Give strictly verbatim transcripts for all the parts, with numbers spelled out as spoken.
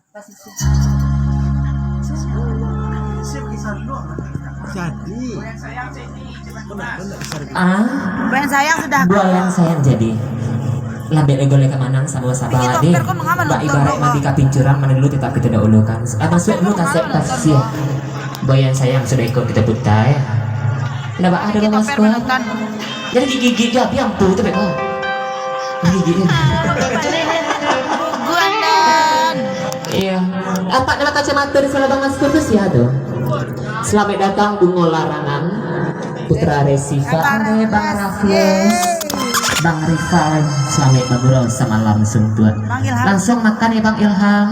Jadi, ah, buayan sayang jadi. Lambek lego leka manang samo sabar deh. Bak ibaraik mandi ka pincuran, mandi dulu tetap kita dahulukan. Ah, masuk dulu tasek tasik. Buayan sayang sudah ikut kita putar, ya. Ndak bak ada mas ko. Jadi gigi-gigi dia biang tu tapi kau. Gigi. Guguan dan. Iya. Apa nama kacamata di sana Bang Mas Kursus ya tu? Selamat datang Bungo Larangan, Putra Resifa. Bang Rafies. Bang Rifal, selamat bagurau samalam suntuak. Langsung makan ya Bang Ilham.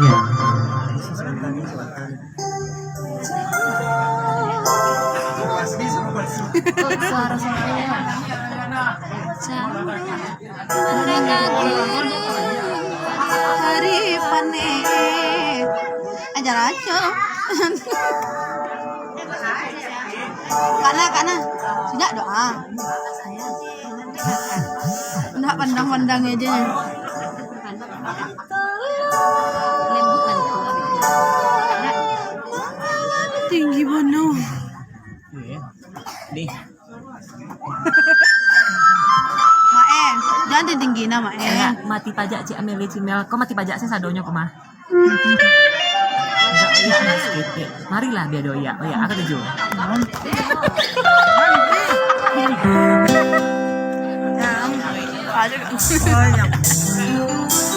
Ya. Suara-suara. Hari panen. Ajar aja. Kana, kana. Sejak doa. Ndak pandang-pandang aja. Tinggi bana. Nih. Mak eh, jangan tinggi nah, Mak eh. Enggak, mati pajak cik Amelie Cimel. Kau mati pajak sih sadonyo kau mah. Enggak, oyak lah seketek. Marilah biar dia oyak. Oyak, aku tuju. Aduh.